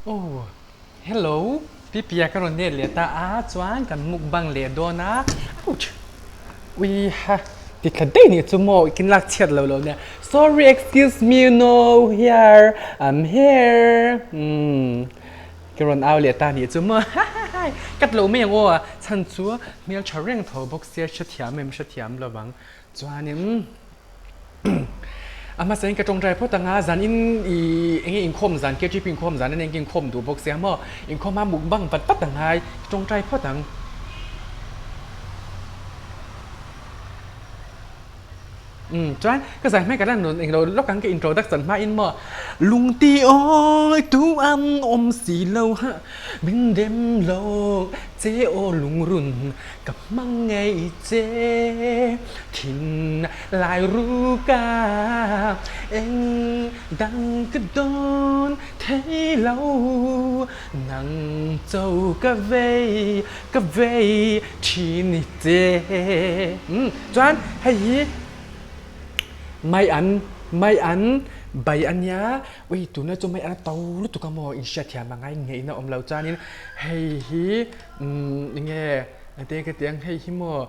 Oh hello Pipia ka rawn let leh ta a chuan kan mukbang leh dawn a ouch ui ha ti thla daih nih chu maw i kin lak chhiat lo lo nia sorry excuse me no here I'm here umm ka rawn au leh ta nih chu maw ha ha ha ka tlo mai ang aw chhan chu hmeltha reng tho bawk sia hrethiam em hrethiam lo vang chuanin. A hmasa in ka tawngtai phawt ang a, zan in i enge inkhawm zan KTP inkhawm zan ania enge inkhawm duh bawk sia maw, inkhawm a mukbang vat vat ang ai, ka tawngtai phawt ang. Umm chuan ka zai hmai ka lan rawn englo lawk ang ka introduction hma in maw, Lungti awi tu an awm si lo ha, min dem lo che aw lungrun Ka hmang ngei che thin lai ruka eng dang ka dawn thei lo nang cho ka vei ka vei thin i che umm chuan hei hi mai an mai an bai a nia ui tuna chu mai an a to lutuk a maw inhriatthiam a ngai ngeihna awm lo chuanin hei hi Umm enge ate ka ti ang hei hi maw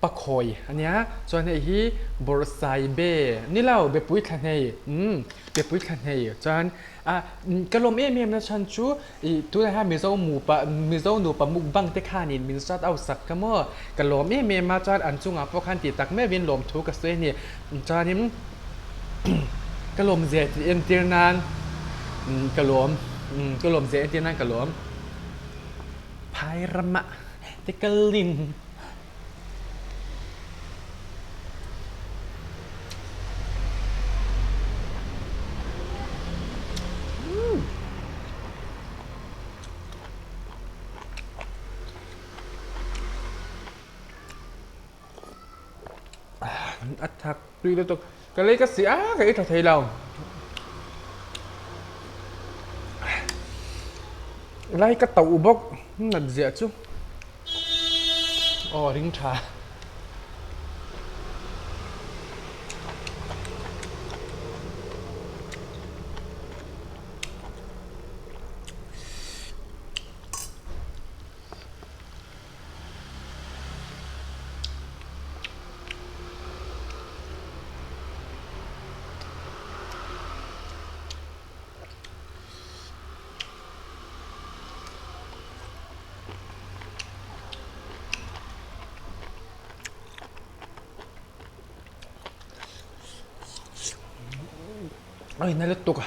pakhawi ania chuan hei hi bawrhsai be ni lo bepui thla hnei umm bepui thla hnei chuan a ka lawm em em na chhan chu ih tunah hian mizo nupa mizo nupa mukbang te khanin min shout out sak ka maw ka lawm em em a chuan an chungah pawh khan tih tak meuhin lawmthu ka sawi a ni chuanin ka lawm zia tih entir nan ka lawm ka lawm zia entir nan ka lawm. Phai ramah te kalin. A thak tui lutuk. Ka lei ka si a, ka ei tha thei lo. Lai ka tauh bawk nat ziah chu. Aw ring tha. A inna lutuk a.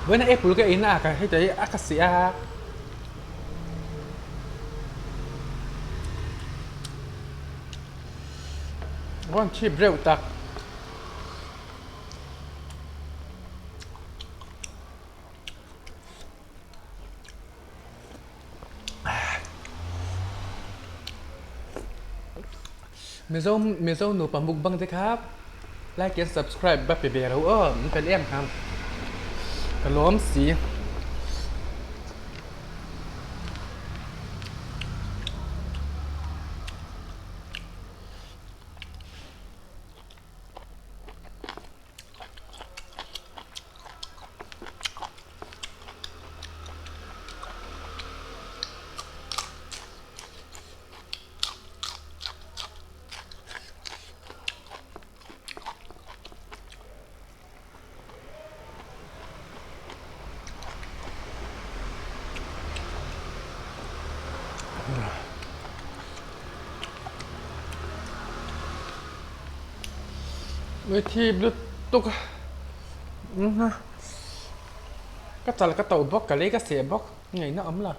Vawiin a apple ka ei na a ka heta hi a ka seh a. Rawn chip reuh tak. Mizo Mizo nupa mukbang te kha like and subscribe va pe ve ro aw min fel em kha ka lawm si. Thip lutuk a ka chal ka tauh bawk ka lei ka seh bawk ngaihna awm lo.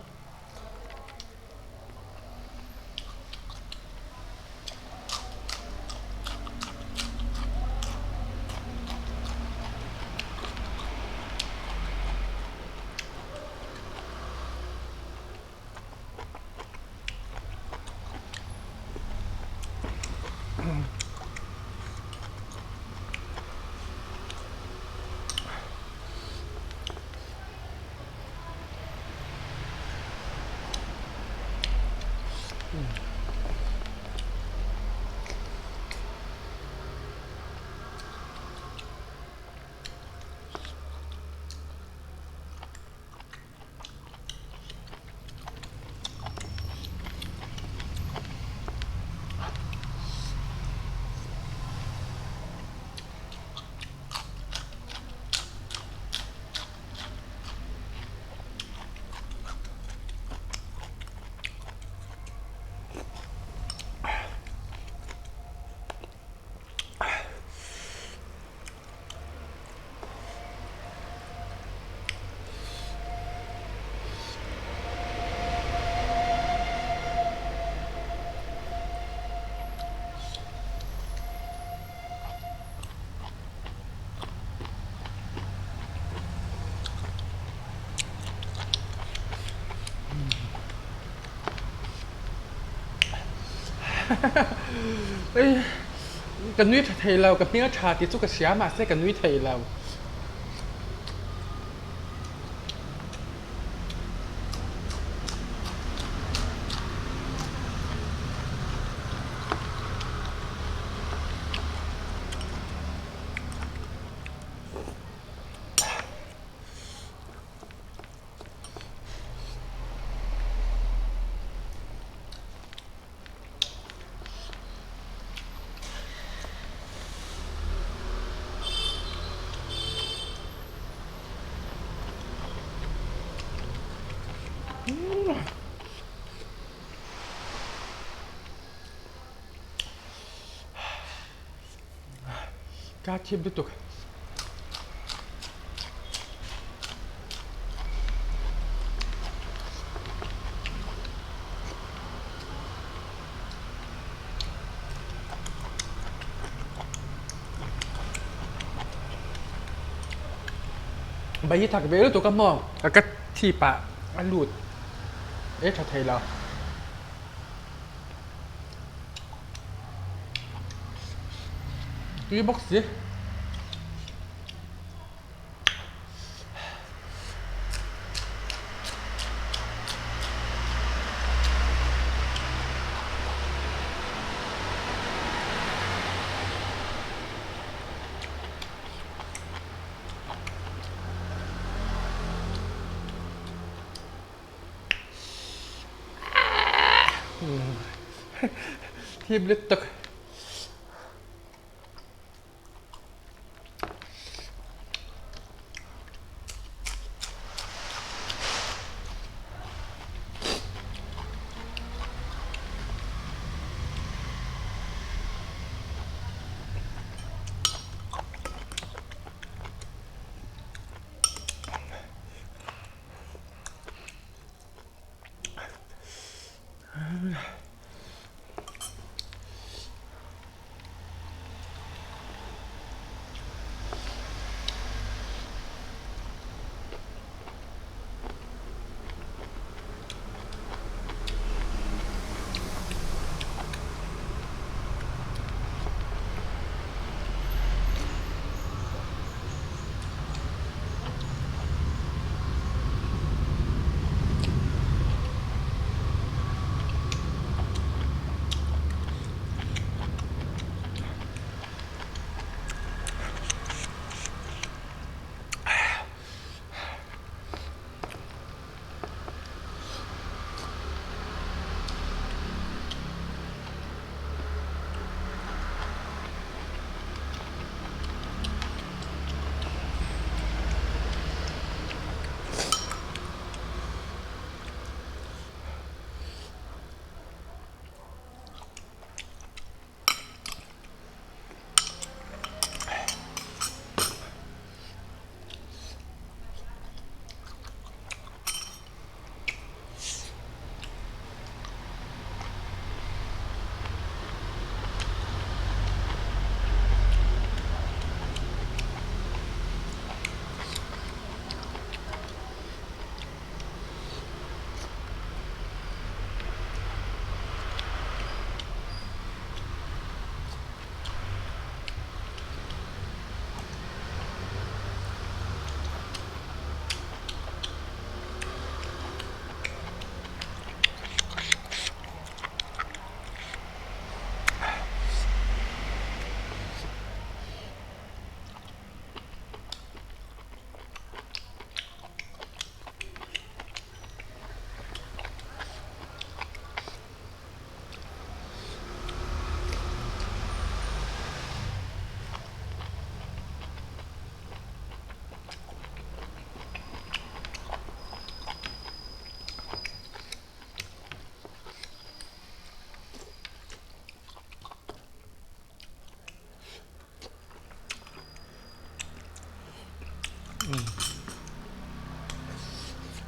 Ka nui tha thei lo, ka hming a tha tih chu ka hria mahse ka nui thei lo. Ka thip lutuk. Bai hi thak ve lutuk a maw ka thip ah a lut e tha thei lo. Tui bawk si. Thip lutuk.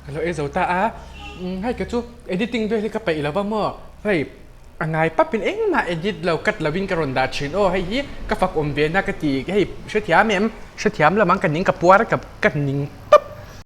Ka lo ei zo ta a, hei ka chu editing vel hi ka peih lo va maw, hei a ngai pap in engmah edit lo cut lo in ka rawn dah thin aw, hei hi ka fak awm ve na ka ti hei hrethiam em, hrethiam lam ang ka ning ka puar ka ka ning.